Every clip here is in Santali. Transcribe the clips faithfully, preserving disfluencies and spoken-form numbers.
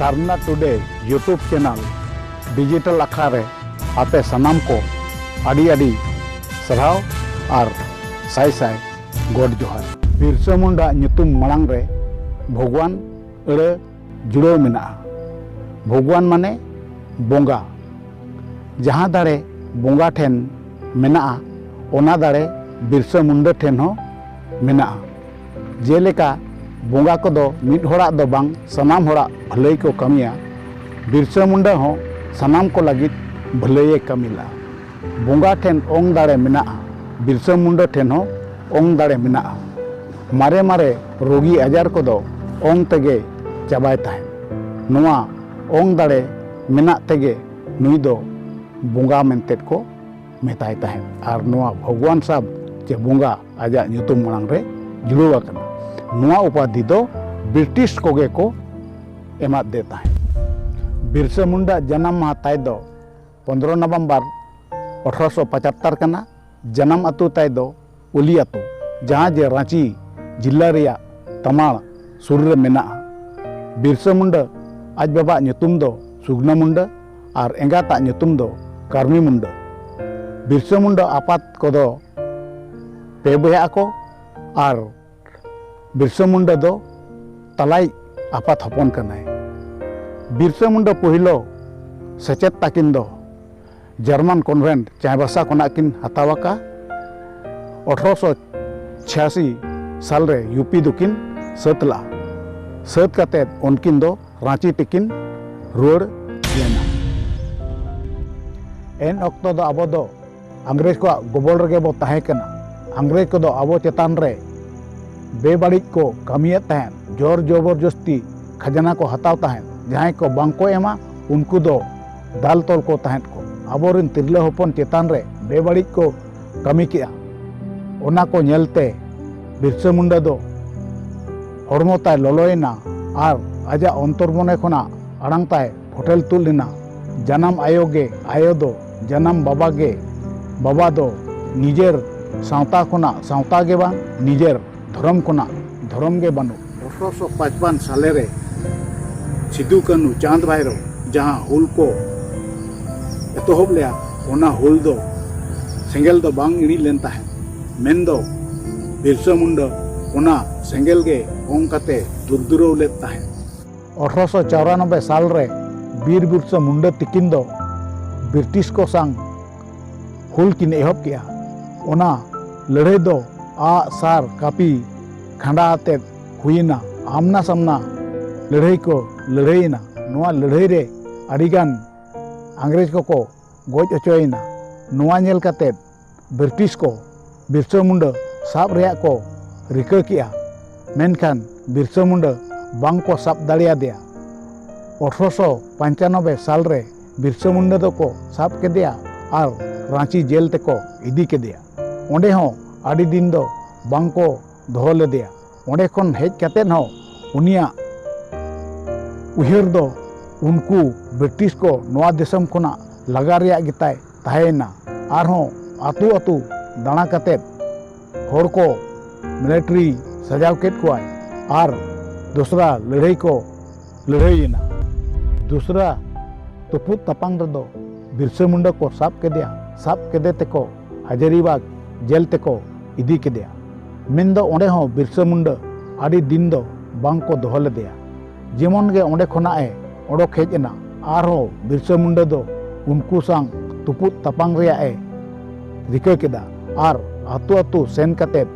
ᱥᱟᱨᱱᱟ ᱴᱩᱰᱮ YouTube channel digital ᱟᱠᱷᱲᱟ ᱨᱮ ᱟᱯᱮ ᱥᱟᱱᱟᱢ ᱠᱚ ᱟᱹᱰᱤ ᱟᱹᱰᱤ ᱥᱟᱨᱦᱟᱣ ᱟᱨ ᱥᱟᱭ ᱥᱟᱭ ᱜᱚᱰ ᱡᱚᱦᱟᱨ᱾ ᱵᱤᱨᱥᱟᱹ ᱢᱩᱱᱰᱟ ᱧᱩᱛᱩᱢ ᱢᱟᱲᱟᱝ ᱨᱮ ᱵᱷᱚᱜᱽᱣᱟᱱ ᱟᱹᱲᱟᱹ ᱡᱩᱲᱟᱹᱣ ᱢᱮᱱᱟᱜᱼᱟ᱾ ᱵᱷᱚᱜᱽᱣᱟᱱ ᱢᱟᱱᱮ ᱵᱚᱸᱜᱟ᱾ ᱡᱟᱦᱟᱸ ᱫᱟᱲᱮ ᱵᱚᱸᱜᱟ ᱴᱷᱮᱱ ᱢᱮᱱᱟᱜᱼᱟ, ᱚᱱᱟ ᱫᱟᱲᱮ ᱵᱤᱨᱥᱟᱹ ᱢᱩᱱᱰᱟᱹ ᱴᱷᱮᱱ ᱦᱚᱸ ᱢᱮᱱᱟᱜᱼᱟ᱾ ᱡᱮᱞᱮᱠᱟ, ᱵᱚᱸᱜᱟ ᱠᱚᱫᱚ ᱢᱤᱫ ᱦᱚᱲᱟᱜ ᱫᱚ ᱵᱟᱝ, ᱥᱟᱱᱟᱢ ᱦᱚᱲᱟᱜ ᱵᱷᱟᱹᱞᱟᱹᱭ ᱠᱚ ᱠᱟᱹᱢᱤᱭᱟ᱾ ᱵᱤᱨᱥᱟᱹ ᱢᱩᱱᱰᱟᱹ ᱦᱚᱸ ᱥᱟᱱᱟᱢ ᱠᱚ ᱞᱟᱹᱜᱤᱫ ᱵᱷᱟᱹᱞᱟᱹᱭᱮ ᱠᱟᱹᱢᱤ ᱞᱮᱫᱼᱟ᱾ ᱵᱚᱸᱜᱟ ᱴᱷᱮᱱ ᱚᱝ ᱫᱟᱲᱮ ᱢᱮᱱᱟᱜᱼᱟ, ᱵᱤᱨᱥᱟᱹ ᱢᱩᱱᱰᱟᱹ ᱴᱷᱮᱱ ᱦᱚᱸ ᱚᱝ ᱫᱟᱲᱮ ᱢᱮᱱᱟᱜᱼᱟ᱾ ᱢᱟᱨᱮ ᱢᱟᱨᱮ ᱨᱳᱜᱤ ᱟᱡᱟᱨ ᱠᱚᱫᱚ ᱚᱝ ᱛᱮᱜᱮ ᱪᱟᱵᱟᱭ ᱛᱟᱦᱮᱸᱫ᱾ ᱱᱚᱣᱟ ᱚᱝ ᱫᱟᱲᱮ ᱢᱮᱱᱟᱜ ᱛᱮᱜᱮ ᱱᱩᱭ ᱫᱚ ᱵᱚᱸᱜᱟ ᱢᱮᱱᱛᱮ ᱠᱚ ᱢᱮᱛᱟᱭ ᱛᱟᱦᱮᱸᱫ᱾ ᱟᱨ ᱱᱚᱣᱟ ᱵᱷᱚᱜᱽᱣᱟᱱ ᱥᱟᱵ ᱪᱮ ᱵᱚᱸᱜᱟ ᱟᱡᱟᱜ ᱧᱩᱛᱩᱢ ᱢᱟᱲᱟᱝ ᱨᱮ ᱡᱩᱲᱟᱹᱣ ᱟᱠᱟᱱᱟ᱾ ᱱᱚᱣᱟ ᱩᱯᱟᱫᱷᱤ ᱫᱚ ᱵᱨᱤᱴᱤᱥ ᱠᱚᱜᱮ ᱠᱚ ᱮᱢᱟᱫᱮ ᱛᱟᱦᱮᱸᱫ᱾ ᱵᱤᱨᱥᱟᱹ ᱢᱩᱱᱰᱟ ᱡᱟᱱᱟᱢ ᱢᱟᱦᱟ ᱛᱟᱭ ᱫᱚ ᱯᱚᱱᱫᱽᱨᱚ ᱱᱚᱵᱷᱮᱢᱵᱚᱨ ᱟᱴᱷᱨᱚᱥᱚ ᱯᱚᱪᱟᱛᱛᱚᱨ ᱠᱟᱱᱟ᱾ ᱡᱟᱱᱟᱢ ᱟᱹᱛᱩ ᱛᱟᱭ ᱫᱚ ᱩᱞᱤ ᱟᱹᱛᱩ, ᱡᱟᱦᱟᱸ ᱡᱮ ᱨᱟᱸᱪᱤ ᱡᱤᱞᱟ ᱨᱮᱭᱟᱜ ᱛᱟᱢᱟᱲ ᱥᱩᱨ ᱨᱮ ᱢᱮᱱᱟᱜᱼᱟ᱾ ᱵᱤᱨᱥᱟᱹ ᱢᱩᱱᱰᱟ ᱟᱡ ᱵᱟᱵᱟᱣᱟᱜ ᱧᱩᱛᱩᱢ ᱫᱚ ᱥᱩᱜᱽᱱᱟ ᱢᱩᱱᱰᱟ ᱟᱨ ᱮᱸᱜᱟᱛᱟᱜ ᱧᱩᱛᱩᱢ ᱫᱚ ᱠᱟᱨᱢᱤ ᱢᱩᱱᱰᱟ᱾ ᱵᱤᱨᱥᱟᱹ ᱢᱩᱱᱰᱟ ᱟᱯᱟᱛ ᱠᱚᱫᱚ ᱯᱮ ᱵᱚᱭᱦᱟ ᱟᱠᱚ ᱟᱨ ᱵᱤᱨᱥᱟᱹ ᱢᱩᱱᱰᱟ ᱫᱚ ᱛᱟᱞᱟᱭᱤᱡ ᱟᱯᱟᱛ ᱦᱚᱯᱚᱱ ᱠᱟᱱᱟᱭ᱾ ᱵᱤᱨᱥᱟᱹ ᱢᱩᱱᱰᱟ ᱯᱳᱭᱞᱳ ᱥᱮᱪᱮᱫ ᱛᱟᱹᱠᱤᱱ ᱫᱚ ᱡᱟᱨᱢᱟᱱ ᱠᱚᱱᱵᱷᱮᱱᱴ ᱪᱟᱭᱵᱟᱥᱟ ᱠᱷᱚᱱᱟᱜ ᱠᱤᱱ ᱦᱟᱛᱟᱣ ᱟᱠᱟ᱾ ᱟᱴᱷᱨᱚᱥᱚ ᱪᱷᱤᱭᱟᱥᱤ ᱥᱟᱞ ᱨᱮ ᱭᱩᱯᱤ ᱫᱚᱠᱤᱱ ᱥᱟᱹᱛ ᱞᱟᱜᱼᱟ᱾ ᱥᱟᱹᱛ ᱠᱟᱛᱮᱫ ᱩᱱᱠᱤᱱ ᱫᱚ ᱨᱟᱸᱪᱤ ᱛᱮᱠᱤᱱ ᱨᱩᱣᱟᱹᱲ ᱞᱮᱱᱟ᱾ ᱮᱱ ᱚᱠᱛᱚ ᱫᱚ ᱟᱵᱚ ᱫᱚ ᱤᱝᱨᱮᱡᱽ ᱠᱚᱣᱟᱜ ᱜᱚᱵᱚᱞ ᱨᱮᱜᱮ ᱵᱚ ᱛᱟᱦᱮᱸ ᱠᱟᱱᱟ᱾ ᱤᱝᱨᱮᱡᱽ ᱠᱚᱫᱚ ᱟᱵᱚ ᱪᱮᱛᱟᱱ ᱨᱮ ᱵᱮᱵᱟᱹᱲᱤᱡ ᱠᱚ ᱠᱟᱹᱢᱤᱭᱮᱫ ᱛᱟᱦᱮᱸᱫ, ᱡᱳᱨ ᱡᱚᱵᱚᱨᱡᱚᱥᱛᱤ ᱠᱷᱟᱡᱽᱱᱟ ᱠᱚ ᱦᱟᱛᱟᱣ ᱛᱟᱦᱮᱸᱫ᱾ ᱡᱟᱦᱟᱸᱭ ᱠᱚ ᱵᱟᱝ ᱠᱚ ᱮᱢᱟ, ᱩᱱᱠᱩ ᱫᱚ ᱫᱟᱞ ᱛᱚᱞ ᱠᱚ ᱛᱟᱦᱮᱸᱫ ᱠᱚ᱾ ᱟᱵᱚᱨᱮᱱ ᱛᱤᱨᱞᱟᱹ ᱦᱚᱯᱚᱱ ᱪᱮᱛᱟᱱ ᱨᱮ ᱵᱮᱵᱟᱹᱲᱤᱡ ᱠᱚ ᱠᱟᱹᱢᱤ ᱠᱮᱜᱼᱟ᱾ ᱚᱱᱟ ᱠᱚ ᱧᱮᱞᱛᱮ ᱵᱤᱨᱥᱟᱹ ᱢᱩᱱᱰᱟ ᱫᱚ ᱦᱚᱲᱢᱚ ᱛᱟᱭ ᱞᱚᱞᱚᱭᱮᱱᱟ ᱟᱨ ᱟᱡᱟᱜ ᱚᱱᱛᱚᱨ ᱢᱚᱱᱮ ᱠᱷᱚᱱᱟᱜ ᱟᱲᱟᱝ ᱛᱟᱭ ᱯᱷᱚᱴᱮᱞ ᱛᱩᱫ ᱞᱮᱱᱟ᱾ ᱡᱟᱱᱟᱢ ᱟᱭᱳ ᱜᱮ ᱟᱭᱳ ᱫᱚ, ᱡᱟᱱᱟᱢ ᱵᱟᱵᱟ ᱜᱮ ᱵᱟᱵᱟ ᱫᱚ, ᱱᱤᱡᱮᱨ ᱥᱟᱶᱛᱟ ᱠᱷᱚᱱᱟᱜ ᱥᱟᱶᱛᱟ ᱜᱮ ᱵᱟᱝ, ᱱᱤᱡᱮᱨ ᱫᱷᱚᱨᱚᱢ ᱠᱷᱚᱱᱟᱜ ᱫᱷᱚᱨᱚᱢ ᱜᱮ ᱵᱟᱹᱱᱩᱜ᱾ ᱟᱴᱷᱨᱚᱥᱚ ᱯᱟᱸᱪᱯᱟᱱ ᱥᱟᱞᱮ ᱨᱮ ᱥᱤᱫᱩ ᱠᱟᱹᱱᱦᱩ ᱪᱟᱸᱫᱽ ᱵᱷᱟᱭᱨᱳ ᱡᱟᱦᱟᱸ ᱦᱩᱞ ᱠᱚ ᱮᱛᱚᱦᱚᱵ ᱞᱮᱫᱼᱟ, ᱚᱱᱟ ᱦᱩᱞ ᱫᱚ ᱥᱮᱸᱜᱮᱞ ᱫᱚ ᱵᱟᱝ ᱤᱬᱤᱡ ᱞᱮᱱ ᱛᱟᱦᱮᱸᱫ, ᱢᱮᱱᱫᱚ ᱵᱤᱨᱥᱟᱹ ᱢᱩᱱᱰᱟᱹ ᱚᱱᱟ ᱥᱮᱸᱜᱮᱞ ᱜᱮ ᱚᱝ ᱠᱟᱛᱮ ᱫᱩᱜᱽᱫᱩᱨᱟᱹᱣ ᱞᱮᱫ ᱛᱟᱦᱮᱸᱫ᱾ ᱟᱴᱷᱨᱚᱥᱚ ᱪᱟᱣᱨᱟᱱᱚᱵᱵᱳᱭ ᱥᱟᱞ ᱨᱮ ᱵᱤᱨ ᱵᱤᱨᱥᱟᱹ ᱢᱩᱱᱰᱟᱹ ᱛᱤᱠᱤᱱ ᱫᱚ ᱵᱨᱤᱴᱤᱥ ᱠᱚ ᱥᱟᱝ ᱦᱩᱞ ᱠᱤᱱ ᱮᱦᱚᱵ ᱠᱮᱜᱼᱟ᱾ ᱚᱱᱟ ᱞᱟᱹᱲᱦᱟᱹᱭ ᱫᱚ ᱟᱜ, ᱥᱟᱨ, ᱠᱟᱹᱯᱤ, ᱠᱷᱟᱸᱰᱟ ᱟᱛᱮᱫ ᱦᱩᱭᱮᱱᱟ᱾ ᱟᱢᱱᱟ ᱥᱟᱢᱱᱟ ᱞᱟᱹᱲᱦᱟᱹᱭ ᱠᱚ ᱞᱟᱹᱲᱦᱟᱹᱭᱮᱱᱟ᱾ ᱱᱚᱣᱟ ᱞᱟᱹᱲᱦᱟᱹᱭ ᱨᱮ ᱟᱹᱰᱤᱜᱟᱱ ᱤᱝᱨᱮᱡᱽ ᱠᱚᱠᱚ ᱜᱚᱡ ᱦᱚᱪᱚᱭᱮᱱᱟ᱾ ᱱᱚᱣᱟ ᱧᱮᱞ ᱠᱟᱛᱮᱫ ᱵᱨᱤᱴᱤᱥ ᱠᱚ ᱵᱤᱨᱥᱟᱹ ᱢᱩᱱᱰᱟᱹ ᱥᱟᱵ ᱨᱮᱭᱟᱜ ᱠᱚ ᱨᱤᱠᱟᱹ ᱠᱮᱜᱼᱟ, ᱢᱮᱱᱠᱷᱟᱱ ᱵᱤᱨᱥᱟᱹ ᱢᱩᱱᱰᱟᱹ ᱵᱟᱝ ᱠᱚ ᱥᱟᱵ ᱫᱟᱲᱮᱭᱟᱫᱮᱭᱟ᱾ ᱟᱴᱷᱨᱚᱥᱚ ᱯᱚᱧᱪᱟᱱᱚᱵᱵᱳᱭ ᱥᱟᱞ ᱨᱮ ᱵᱤᱨᱥᱟᱹ ᱢᱩᱱᱰᱟᱹ ᱫᱚᱠᱚ ᱥᱟᱵ ᱠᱮᱫᱮᱭᱟ ᱟᱨ ᱨᱟᱸᱪᱤ ᱡᱮᱞ ᱛᱮᱠᱚ ᱤᱫᱤ ᱠᱮᱫᱮᱭᱟ᱾ ᱚᱸᱰᱮ ᱦᱚᱸ ᱟᱹᱰᱤ ᱫᱤᱱ ᱫᱚ ᱵᱟᱝ ᱠᱚ ᱫᱚᱦᱚ ᱞᱮᱫᱮᱭᱟ᱾ ᱚᱸᱰᱮ ᱠᱷᱚᱱ ᱦᱮᱡ ᱠᱟᱛᱮᱫ ᱦᱚᱸ ᱩᱱᱤᱭᱟᱜ ᱩᱭᱦᱟᱹᱨ ᱫᱚ ᱩᱱᱠᱩ ᱵᱨᱤᱴᱤᱥ ᱠᱚ ᱱᱚᱣᱟ ᱫᱤᱥᱚᱢ ᱠᱷᱚᱱᱟᱜ ᱞᱟᱜᱟ ᱨᱮᱭᱟᱜ ᱜᱮᱛᱟᱭ ᱛᱟᱦᱮᱸᱭᱮᱱᱟ᱾ ᱟᱨᱦᱚᱸ ᱟᱹᱛᱩ ᱟᱹᱛᱩ ᱫᱟᱬᱟ ᱠᱟᱛᱮᱫ ᱦᱚᱲ ᱠᱚ ᱢᱤᱞᱤᱴᱟᱨᱤ ᱥᱟᱡᱟᱣ ᱠᱮᱫ ᱠᱚᱣᱟᱭ ᱟᱨ ᱫᱚᱥᱨᱟ ᱞᱟᱹᱲᱦᱟᱹᱭ ᱠᱚ ᱞᱟᱹᱲᱦᱟᱹᱭᱮᱱᱟ᱾ ᱫᱚᱥᱨᱟ ᱛᱩᱯᱩᱫ ᱛᱟᱯᱟᱢ ᱨᱮᱫᱚ ᱵᱤᱨᱥᱟᱹ ᱢᱩᱱᱰᱟᱹ ᱠᱚ ᱥᱟᱵ ᱠᱮᱫᱮᱭᱟ᱾ ᱥᱟᱵ ᱠᱮᱫᱮ ᱛᱮᱠᱚ ᱦᱟᱡᱟᱨᱤᱵᱟᱜᱽ ᱡᱮᱞ ᱛᱮᱠᱚ ᱤᱫᱤ ᱠᱮᱫᱮᱭᱟ᱾ ᱢᱮᱱᱫᱚ ᱚᱸᱰᱮ ᱦᱚᱸ ᱵᱤᱨᱥᱟᱹ ᱢᱩᱱᱰᱟᱹ ᱟᱹᱰᱤ ᱫᱤᱱ ᱫᱚ ᱵᱟᱝ ᱠᱚ ᱫᱚᱦᱚ ᱞᱮᱫᱮᱭᱟ᱾ ᱡᱮᱢᱚᱱ ᱜᱮ ᱚᱸᱰᱮ ᱠᱷᱚᱱᱟᱜ ᱮ ᱚᱰᱚᱠ ᱦᱮᱡ ᱮᱱᱟ, ᱟᱨᱦᱚᱸ ᱵᱤᱨᱥᱟᱹ ᱢᱩᱱᱰᱟᱹ ᱫᱚ ᱩᱱᱠᱩ ᱥᱟᱶ ᱛᱩᱯᱩᱫ ᱛᱟᱯᱟᱢ ᱨᱮᱭᱟᱜ ᱮ ᱨᱤᱠᱟᱹ ᱠᱮᱫᱟ ᱟᱨ ᱟᱹᱛᱩ ᱟᱹᱛᱩ ᱥᱮᱱ ᱠᱟᱛᱮᱫ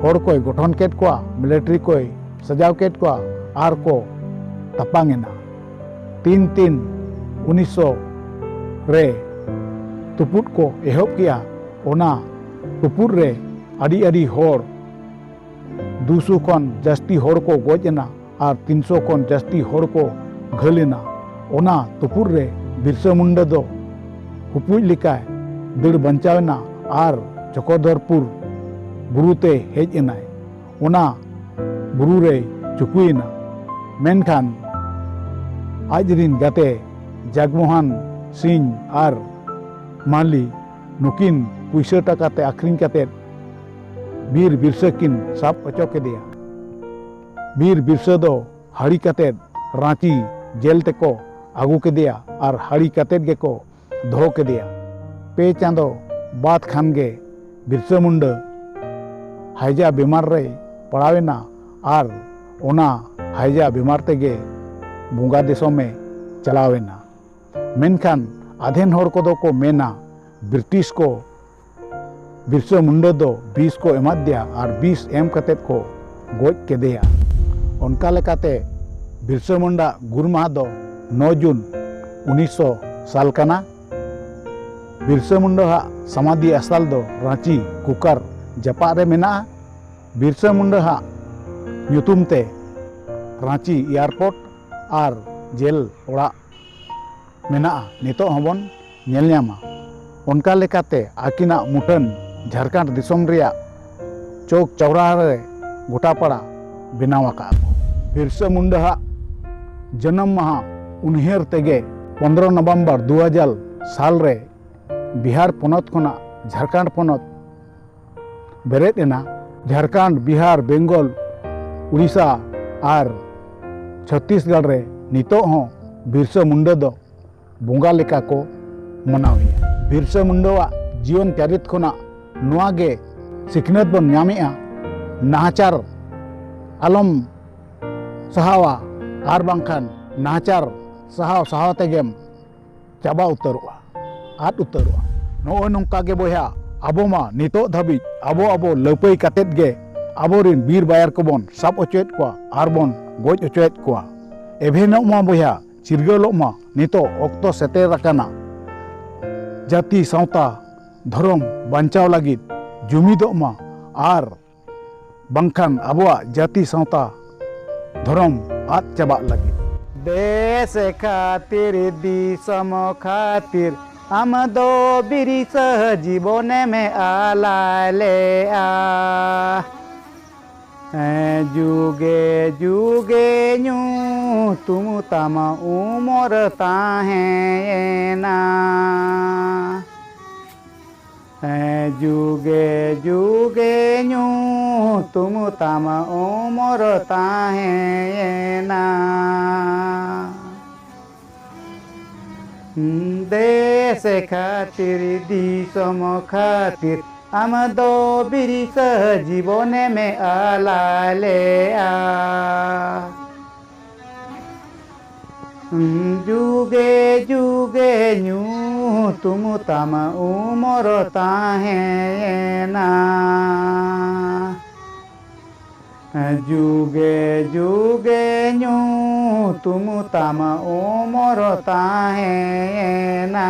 ᱦᱚᱲ ᱠᱚᱭ ᱜᱚᱴᱷᱚᱱ ᱠᱮᱫ ᱠᱚᱣᱟ, ᱢᱤᱞᱤᱴᱟᱨᱤ ᱠᱚᱭ ᱥᱟᱡᱟᱣ ᱠᱮᱫ ᱠᱚᱣᱟ ᱟᱨ ᱠᱚ ᱛᱟᱯᱟᱢ ᱮᱱᱟ᱾ ᱛᱤᱱ ᱛᱤᱱ ᱩᱱᱤᱥᱥᱚ ᱨᱮ ᱛᱩᱯᱩᱫ ᱠᱚ ᱮᱦᱚᱵ ᱠᱮᱜᱼᱟ᱾ ᱚᱱᱟ ᱛᱩᱯᱩᱫ ᱨᱮ ᱟᱹᱰᱤ ᱟᱹᱰᱤ ᱦᱚᱲ, ᱫᱩᱥᱚ ᱠᱷᱚᱱ ᱡᱟᱹᱥᱛᱤ ᱦᱚᱲ ᱠᱚ ᱜᱚᱡ ᱮᱱᱟ ᱟᱨ ᱛᱤᱱᱥᱚ ᱠᱷᱚᱱ ᱡᱟᱹᱥᱛᱤ ᱦᱚᱲ ᱠᱚ ᱜᱷᱟᱹᱞ ᱮᱱᱟ᱾ ᱚᱱᱟ ᱛᱩᱯᱩᱫ ᱨᱮ ᱵᱤᱨᱥᱟᱹ ᱢᱩᱱᱰᱟᱹ ᱫᱚ ᱦᱩᱯᱩᱡ ᱞᱮᱠᱟᱭ ᱫᱟᱹᱲ ᱵᱟᱧᱪᱟᱣ ᱮᱱᱟ ᱟᱨ ᱪᱚᱠᱨᱚᱫᱷᱚᱨᱯᱩᱨ ᱵᱩᱨᱩ ᱛᱮ ᱦᱮᱡ ᱮᱱᱟᱭ᱾ ᱚᱱᱟ ᱵᱩᱨᱩ ᱨᱮᱭ ᱪᱩᱠᱩᱭᱮᱱᱟ᱾ ᱢᱮᱱᱠᱷᱟᱱ ᱟᱡ ᱨᱤᱱ ᱜᱟᱛᱮ ᱡᱟᱜᱽᱢᱳᱦᱚᱱ ᱥᱤᱝ ᱟᱨ ᱢᱟᱞᱤ ᱱᱩᱠᱤᱱ ᱯᱩᱭᱥᱟᱹ ᱴᱟᱠᱟ ᱛᱮ ᱟᱹᱠᱷᱨᱤᱧ ᱠᱟᱛᱮᱫ ᱵᱤᱨ ᱵᱤᱨᱥᱟᱹ ᱠᱤᱱ ᱥᱟᱵ ᱦᱚᱪᱚ ᱠᱮᱫᱮᱭᱟ᱾ ᱵᱤᱨ ᱵᱤᱨᱥᱟᱹ ᱫᱚ ᱦᱟᱹᱲᱤ ᱠᱟᱛᱮᱫ ᱨᱟᱸᱪᱤ ᱡᱮᱞ ᱛᱮᱠᱚ ᱟᱹᱜᱩ ᱠᱮᱫᱮᱭᱟ ᱟᱨ ᱦᱟᱹᱲᱤ ᱠᱟᱛᱮᱫ ᱜᱮᱠᱚ ᱫᱚᱦᱚ ᱠᱮᱫᱮᱭᱟ᱾ ᱯᱮ ᱪᱟᱸᱫᱚ ᱵᱟᱫᱽ ᱠᱷᱟᱱ ᱜᱮ ᱵᱤᱨᱥᱟᱹ ᱢᱩᱱᱰᱟᱹ ᱦᱟᱭᱡᱟ ᱵᱤᱢᱟᱨ ᱨᱮᱭ ᱯᱟᱲᱟᱣᱮᱱᱟ ᱟᱨ ᱚᱱᱟ ᱦᱟᱭᱡᱟ ᱵᱤᱢᱟᱨ ᱛᱮᱜᱮ ᱵᱚᱸᱜᱟ ᱫᱤᱥᱚᱢᱮ ᱪᱟᱞᱟᱣᱮᱱᱟ᱾ ᱢᱮᱱᱠᱷᱟᱱ ᱟᱫᱷᱮᱱ ᱦᱚᱲ ᱠᱚᱫᱚ ᱠᱚ ᱢᱮᱱᱟ, ᱵᱨᱤᱴᱤᱥ ᱠᱚ ᱵᱤᱨᱥᱟᱹ ᱢᱩᱱᱰᱟᱹ ᱫᱚ ᱵᱤᱥ ᱠᱚ ᱮᱢᱟᱫᱮᱭᱟ ᱟᱨ ᱵᱤᱥ ᱮᱢ ᱠᱟᱛᱮᱫ ᱠᱚ ᱜᱚᱡ ᱠᱮᱫᱮᱭᱟ᱾ ᱚᱱᱠᱟ ᱞᱮᱠᱟᱛᱮ ᱵᱤᱨᱥᱟᱹ ᱢᱩᱱᱰᱟ ᱜᱩᱨ ᱢᱟᱦᱟ ᱫᱚ ᱱᱚ ᱡᱩᱱ ᱩᱱᱤᱥᱥᱚ ᱥᱟᱞ ᱠᱟᱱᱟ᱾ ᱵᱤᱨᱥᱟᱹ ᱢᱩᱱᱰᱟᱹ ᱦᱟᱜ ᱥᱟᱢᱟᱫᱷᱤ ᱟᱥᱛᱷᱟᱱ ᱫᱚ ᱨᱟᱸᱪᱤ ᱠᱩᱠᱟᱨ ᱡᱟᱯᱟᱜ ᱨᱮ ᱢᱮᱱᱟᱜᱼᱟ᱾ ᱵᱤᱨᱥᱟᱹ ᱢᱩᱱᱰᱟᱹ ᱦᱟᱜ ᱧᱩᱛᱩᱢ ᱛᱮ ᱨᱟᱸᱪᱤ ᱮᱭᱟᱨᱯᱳᱨᱴ ᱟᱨ ᱡᱮᱞ ᱚᱲᱟᱜ ᱢᱮᱱᱟᱜᱼᱟ, ᱱᱤᱛᱚᱜ ᱦᱚᱸᱵᱚᱱ ᱧᱮᱞ ᱧᱟᱢᱟ᱾ ᱚᱱᱠᱟ ᱞᱮᱠᱟᱛᱮ ᱟᱹᱠᱤᱱᱟᱜ ᱢᱩᱴᱷᱟᱹᱱ ᱡᱷᱟᱲᱠᱷᱚᱸᱰ ᱫᱤᱥᱚᱢ ᱨᱮᱭᱟᱜ ᱪᱚᱠ ᱪᱟᱣᱨᱟᱦᱟ ᱨᱮ ᱜᱚᱴᱟᱯᱟᱲᱟ ᱵᱮᱱᱟᱣ ᱟᱠᱟᱫᱼᱟ ᱠᱚ᱾ ᱵᱤᱨᱥᱟᱹ ᱢᱩᱱᱰᱟᱹ ᱦᱟᱜ ᱡᱟᱱᱟᱢ ᱢᱟᱦᱟ ᱩᱱᱦᱟᱹᱨ ᱛᱮᱜᱮ ᱯᱚᱱᱫᱽᱨᱚ ᱱᱚᱵᱷᱮᱢᱵᱚᱨ ᱫᱩ ᱦᱟᱡᱟᱨ ᱥᱟᱞ ᱨᱮ ᱵᱤᱦᱟᱨ ᱯᱚᱱᱚᱛ ᱠᱷᱚᱱᱟᱜ ᱡᱷᱟᱲᱠᱷᱚᱸᱰ ᱯᱚᱱᱚᱛ ᱵᱮᱨᱮᱫ ᱮᱱᱟ᱾ ᱡᱷᱟᱲᱠᱷᱚᱸᱰ, ᱵᱤᱦᱟᱨ, ᱵᱮᱝᱜᱚᱞ, ᱩᱲᱤᱥᱥᱟ ᱟᱨ ᱪᱷᱚᱛᱤᱥᱜᱚᱲ ᱨᱮ ᱱᱤᱛᱚᱜ ᱦᱚᱸ ᱵᱤᱨᱥᱟᱹ ᱢᱩᱱᱰᱟᱹ ᱫᱚ ᱵᱚᱸᱜᱟ ᱞᱮᱠᱟ ᱠᱚ ᱢᱟᱱᱟᱣᱮᱭᱟ᱾ ᱵᱤᱨᱥᱟᱹ ᱢᱩᱱᱰᱟᱹᱣᱟᱜ ᱡᱤᱭᱚᱱ ᱪᱟᱨᱤᱛ ᱠᱷᱚᱱᱟᱜ ᱱᱚᱣᱟ ᱜᱮ ᱥᱤᱠᱷᱱᱟᱹᱛ ᱵᱚᱱ ᱧᱟᱢᱮᱜᱼᱟ, ᱱᱟᱦᱟᱪᱟᱨ ᱟᱞᱚᱢ ᱥᱟᱦᱟᱣᱟ, ᱟᱨ ᱵᱟᱝᱠᱷᱟᱱ ᱱᱟᱦᱟᱪᱟᱨ ᱥᱟᱦᱟᱣ ᱥᱟᱦᱟᱣ ᱛᱮᱜᱮᱢ ᱪᱟᱵᱟ ᱩᱛᱟᱹᱨᱚᱜᱼᱟ, ᱟᱫ ᱩᱛᱟᱹᱨᱚᱜᱼᱟ᱾ ᱱᱚᱜᱼᱚᱭ ᱱᱚᱝᱠᱟ ᱜᱮ ᱵᱚᱭᱦᱟ, ᱟᱵᱚ ᱢᱟ ᱱᱤᱛᱚᱜ ᱫᱷᱟᱹᱵᱤᱡ ᱟᱵᱚ ᱟᱵᱚ ᱞᱟᱹᱯᱟᱹᱭ ᱠᱟᱛᱮᱫ ᱜᱮ ᱟᱵᱚᱨᱮᱱ ᱵᱤᱨ ᱵᱟᱭᱟᱨ ᱠᱚᱵᱚᱱ ᱥᱟᱵ ᱦᱚᱪᱚᱭᱮᱫ ᱠᱚᱣᱟ ᱟᱨ ᱵᱚᱱ ᱜᱚᱡ ᱦᱚᱪᱚᱭᱮᱫ ᱠᱚᱣᱟ᱾ ᱮᱵᱷᱮᱱᱚᱜ ᱢᱟ ᱵᱚᱭᱦᱟ, ᱪᱤᱨᱜᱟᱹᱞᱚᱜ ᱢᱟ, ᱱᱤᱛᱚᱜ ᱚᱠᱛᱚ ᱥᱮᱴᱮᱨ ᱟᱠᱟᱱᱟ᱾ ᱡᱟᱹᱛᱤ, ᱥᱟᱶᱛᱟ, ᱫᱷᱚᱨᱚᱢ ᱵᱟᱧᱪᱟᱣ ᱞᱟᱹᱜᱤᱫ ᱡᱩᱢᱤᱫᱚᱜ ᱢᱟ, ᱟᱨ ᱵᱟᱝᱠᱷᱟᱱ ᱟᱵᱚᱣᱟᱜ ᱡᱟᱹᱛᱤ, ᱥᱟᱶᱛᱟ, ᱫᱷᱚᱨᱚᱢ ᱟᱫ ᱪᱟᱵᱟᱜ ᱞᱟᱹᱜᱤᱫ᱾ ᱫᱮᱥ ᱠᱷᱟᱹᱛᱤᱨ, ᱫᱤᱥᱚᱢ ᱠᱷᱟᱹᱛᱤᱨ, ᱟᱢ ᱫᱚ ᱵᱤᱨᱤᱥᱟᱹ ᱡᱤᱵᱚᱱᱮᱢ ᱟᱞᱟᱭ ᱞᱮᱜᱼᱟ᱾ ᱦᱮᱸ, ᱡᱩᱜᱮ ᱡᱩᱜᱮ ᱧᱩᱛᱩᱢ ᱛᱟᱢ ᱩᱢᱚᱨ ᱛᱟᱦᱮᱸᱭᱮᱱᱟ᱾ ᱦᱮᱸ, ᱡᱩᱜᱮ ᱡᱩᱜᱮ ᱧᱩ ᱧᱩᱛᱩᱢ ᱛᱟᱢ ᱚᱢᱚᱨ ᱛᱟᱦᱮᱸᱭᱮᱱᱟ᱾ ᱫᱮᱥ ᱠᱷᱟᱹᱛᱤᱨ, ᱫᱤᱥᱚᱢ ᱠᱷᱟᱹᱛᱤᱨ, ᱟᱢ ᱫᱚ ᱵᱤᱨᱥᱟ ᱡᱤᱵᱚᱱᱮᱢ ᱟᱞᱟᱭ ᱞᱮᱜᱼᱟ᱾ ᱡᱩᱜᱮ ᱡᱩᱜᱮ ᱧᱩᱛᱩᱢ ᱛᱟᱢ ᱚᱢᱚᱨ ᱛᱟᱦᱮᱸᱭᱮᱱᱟ᱾ ᱡᱩᱜᱮ ᱡᱩᱜᱮ ᱧᱩᱛᱩᱢ ᱛᱟᱢ ᱚᱢᱚᱨ ᱛᱟᱦᱮᱸᱭᱮᱱᱟ᱾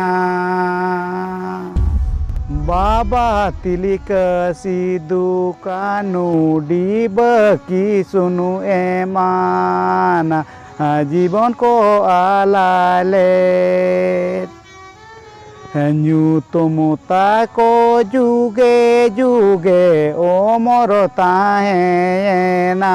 ᱵᱟᱵᱟ ᱛᱤᱞᱤᱠᱟ ᱥᱤᱫᱩ ᱠᱟᱹᱱᱩ ᱰᱤᱵᱟᱹ ᱠᱤᱥᱩᱱᱩ ᱮᱢᱟᱱ ᱡᱤᱵᱚᱱ ᱠᱚ ᱟᱞᱟᱭ ᱞᱮᱫ᱾ ᱧᱩᱛᱩᱢ ᱛᱟᱠᱚ ᱡᱩᱜᱮ ᱡᱩᱜᱮ ᱚᱢᱚᱨ ᱛᱟᱦᱮᱸᱭᱮᱱᱟ᱾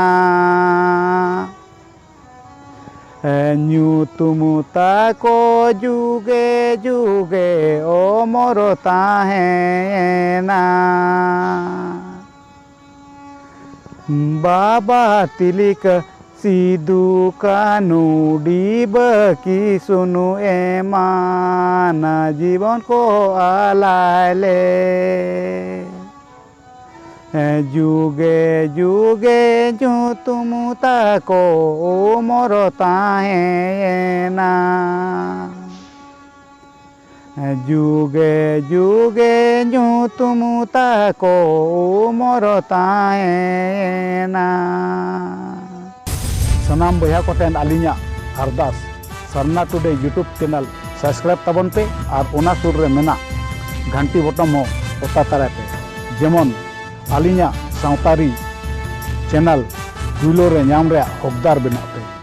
ᱧᱩᱛᱩᱢ ᱛᱟᱠᱚ ᱡᱩᱜᱮ ᱡᱩᱜᱮ ᱚᱢᱚᱨ ᱛᱟᱦᱮᱸᱭᱮᱱᱟ᱾ ᱵᱟᱵᱟ ᱛᱤᱞᱤᱠᱟ ᱥᱤᱫᱩ ᱠᱟᱹᱱᱩ ᱰᱤᱵᱟᱹ ᱠᱤᱥᱩᱱᱩ ᱮᱢᱟᱱ ᱡᱤᱵᱚᱱ ᱠᱚ ᱟᱞᱟᱭ ᱞᱮᱫ᱾ ᱡᱩᱜᱮ ᱡᱩᱜᱮ ᱧᱩᱛᱩᱢ ᱛᱟᱠᱚ ᱚᱢᱚᱨ ᱛᱟᱦᱮᱸᱭᱮᱱᱟ᱾ ᱡᱩᱜᱮ ᱡᱩᱜᱮ ᱧᱩᱛᱩᱢ ᱛᱟᱠᱚ ᱚᱢᱚᱨ ᱛᱟᱦᱮᱸᱭᱮᱱᱟ᱾ ᱥᱟᱱᱟᱢ ᱵᱚᱭᱦᱟ ᱠᱚᱴᱷᱮᱱ ᱟᱹᱞᱤᱧᱟᱜ ᱟᱨᱫᱟᱥ, ᱥᱟᱨᱱᱟ ᱴᱩᱰᱮ YouTube channel subscribe ᱛᱟᱵᱚᱱ ᱯᱮ ᱟᱨ ᱚᱱᱟ ᱥᱩᱨ ᱨᱮ ᱢᱮᱱᱟᱜ ᱜᱷᱟᱱᱴᱤ ᱵᱚᱴᱚᱢ ᱦᱚᱸ ᱚᱛᱟ ᱛᱟᱨᱟᱭ ᱯᱮ, ᱡᱮᱢᱚᱱ ᱟᱹᱞᱤᱧᱟᱜ ᱥᱟᱶᱛᱟᱨᱤ channel ᱯᱩᱭᱞᱳ ᱨᱮ ᱧᱟᱢ ᱨᱮᱭᱟᱜ ᱦᱚᱠᱫᱟᱨ ᱵᱮᱱᱟᱜ ᱯᱮ᱾